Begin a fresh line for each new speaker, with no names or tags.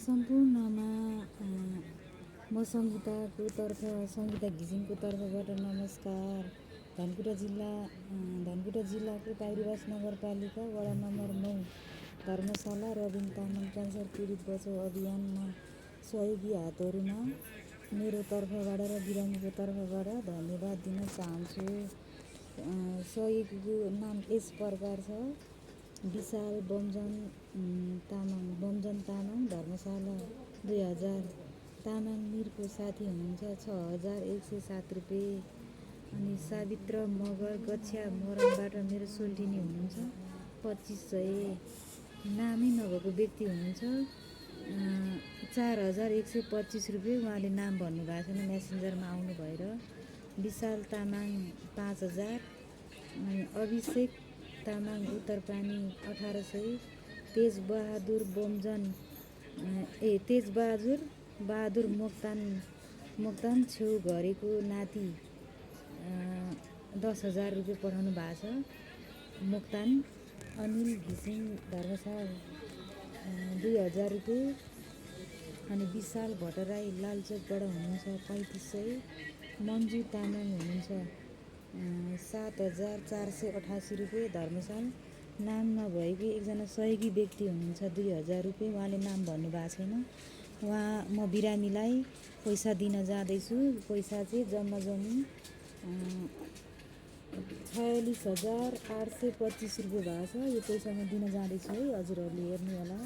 सम्पूर्णमा म सङ्गीता घिसिङको तर्फबाट नमस्कार। धनकुटा जिल्लाको पाइरीबास नगरपालिका वडा नम्बर 9 धर्मशाला रबिन तामाङ क्यान्सर पीडित बचाउ अभियानमा सहयोगी हातहरूमा मेरो तर्फबाट र बिरामीको तर्फबाट धन्यवाद दिन चाहन्छु। सहयोगीको नाम यस प्रकार छ: विशाल बमजन तामाङ धर्मशाला 2000, तामाङ मिरको साथी हुनुहुन्छ 6107 रुपियाँ। अनि सावित्र मगर गच्छा मोरङबाट मेरो सोल्टिनी हुनुहुन्छ 2500। नामै नभएको व्यक्ति हुनुहुन्छ 4125 रुपियाँ। उहाँले नाम भन्नुभएको छैन, मेसेन्जरमा आउनु भएर। विशाल तामाङ 5000। अनि अभिषेक तामाङ उत्तरपानी 1800। तेजबहादुर मोक्तान छेउ घरेको नाति 10,000 रुपियाँ पठाउनु भएको छ। मोक्तान अनिल घिसिङ धर्मशाल 2000 रुपियाँ। अनि विशाल भट्टराई लालचोकबाट हुनुहुन्छ 3500। मन्जु तामाङ हुनुहुन्छ 7488 रुपियाँ धर्मशाल। नाम नभएकी एकजना सहयोगी व्यक्ति हुनुहुन्छ 2000 रुपियाँ। उहाँले नाम भन्नुभएको छैन। म बिरामीलाई पैसा दिन जाँदैछु। पैसा चाहिँ जम्मा 46,825 रुपियाँ भएको छ। यो पैसा म दिन जाँदैछु है, हजुरहरूले हेर्नु होला।